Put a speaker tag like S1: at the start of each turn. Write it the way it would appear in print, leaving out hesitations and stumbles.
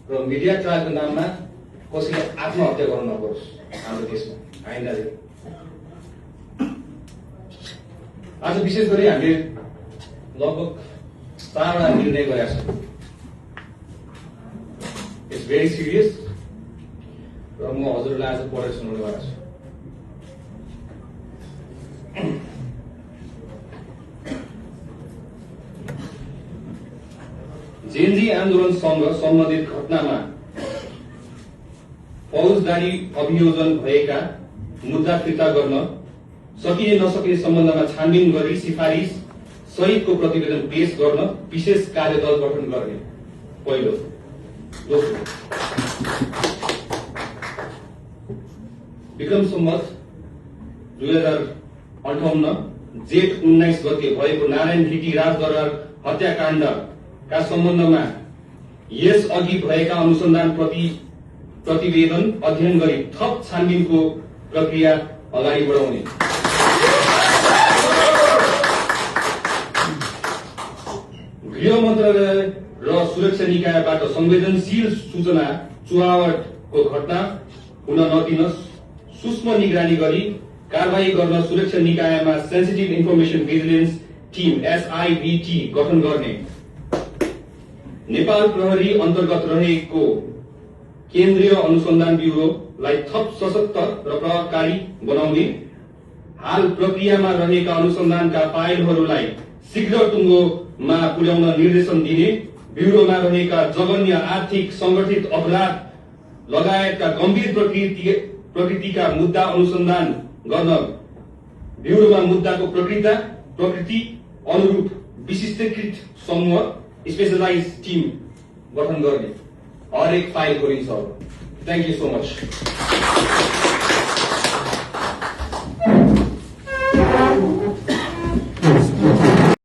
S1: र मिडिया ट्रायलको नाममा कसैले आत्महत्या गर्न नपरोस् हाम्रो देशमा आइन्दा। आज विशेष गरी हामीले लगभग 4वटा निर्णय गरेका छौँ। इट्स भेरी सिरियस र म हजुरलाई आज पढेर सुनाउनेवाला छु। जेनजी आन्दोलनसँग सम्बन्धित घटनामा फौजदारी अभियोजन भएका मुद्दा फिर्ता गर्न सकिने नसकिने सम्बन्धमा छानबिन गरी सिफारिस सहितको प्रतिवेदन पेश गर्न विशेष कार्यदल गठन गर्ने। पहिलो। दोस्रो, विक्रम सम्वत 2058 जेठ 19 गते भएको नारायण भिटी राजदरबार हत्याकाण्डका सम्बन्धमा यस अघि भएका अनुसन्धान प्रतिवेदन अध्ययन गरी थप छानबिनको प्रक्रिया अगाडि बढाउने। गृह मन्त्रालय र सुरक्षा निकायबाट संवेदनशील सूचना चुहावटको घटना हुन नदिन सूक्ष्म निगरानी गरी कारवाही गर्न सुरक्षा निकायमा sensitive information vigilance team SIVT गठन गर्ने। नेपाल प्रहरी अन्तर्गत रहेको केन्द्रीय अनुसन्धान ब्युरोलाई थप सशक्त र प्रभावकारी बनाउने। हाल प्रक्रियामा रहेका अनुसन्धानका फाइलहरूलाई शीघ्र टुङ्गोमा पुर्याउन निर्देशन दिने। ब्युरोमा रहेका जघन्य आर्थिक संगठित अपराध लगायतका गम्भीर प्रकृतिका मुद्दा अनुसन्धान गर्न ब्युरोमा मुद्दाको प्रकृति अनुरूप विशिष्टीकृत समूह स्पेशलाइज टिम गठन गर्ने। हरेक फाइल खोलिन्छ। Thank you so much.